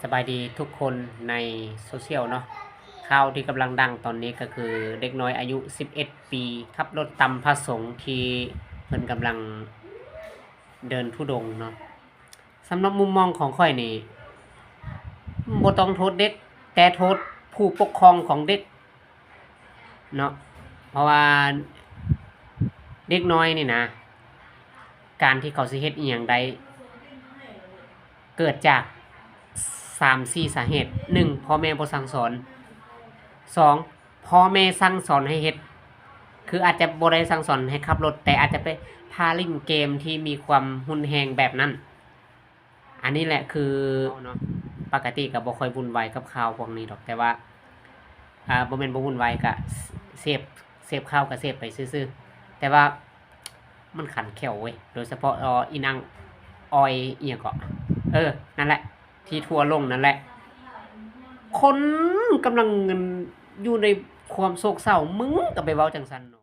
ສະບາຍດີທຸກຄົນໃນໂຊຊຽວເນາະ. ຂ່າວທີ່ກຳລັງດັງຕອນນີ້ກໍຄືເດັກນ້ອຍອາຍຸສິບເອັດປີ ຂັບລົດຕຳພະສົງທີ່ເພິ່ນກຳລັງເດີນທຸດົງເນາະ. ສຳລັບມຸມມອງຂອງຂ້ອຍນີ້ ບໍ່ຕ້ອງໂທດເດັກ ແຕ່ໂທດຜູ້ປົກຄອງຂອງເດັກເນາະ. ເພາະວ່າເດັກນ້ອຍນີ້ນະ ການທີ່ເຂົາຊິເຮັດອີ່ຫຍັງໄດ້ ເກີດຈາກສາມສີ່ສາເຫດ. ໜຶ່ງ ພໍ່ແມ່ບໍ່ສັ່ງສອນ. ສອງ ພໍ່ແມ່ສັ່ງສອນໃຫ້ເຮັດ ຄືອາດຈະບໍ່ໄດ້ສັ່ງສອນໃຫ້ຂັບລົດ ແຕ່ອາດຈະໄປພາຫຼິ້ນເກມທີ່ມີຄວາມຮຸນແຮງແບບນັ້ນ. ອັນນີ້ແຫຼະຄືເນາະ ປະກະຕິກໍບໍ່ຄ່ອຍວຸ່ນວາຍກັບຂ່າວພວກນີ້ດອກ ແຕ່ວ່າ ອ່າ ບໍ່ແມ່ນບໍ່ວຸ່ນວາຍ ກະເສບ ເສບ ເສບຂ່າວກໍເສບໄປຊື່ໆ ແຕ່ວ່າມັນຂັນແຂ້ວເວີຍ ໂດຍສະເພາະ ເອີ ອີນາງອອຍ ອີ່ຫຍັງເກາະ ເອີ ນັ້ນແຫຼະ ທີ່ທົວລົງນັ້ນແຫຼະ ຄົນກຳລັງຢູ່ໃນຄວາມໂສກເສົ້າ ມຶງກໍໄປເວົ້າຈັ່ງຊັ້ນເນາະ.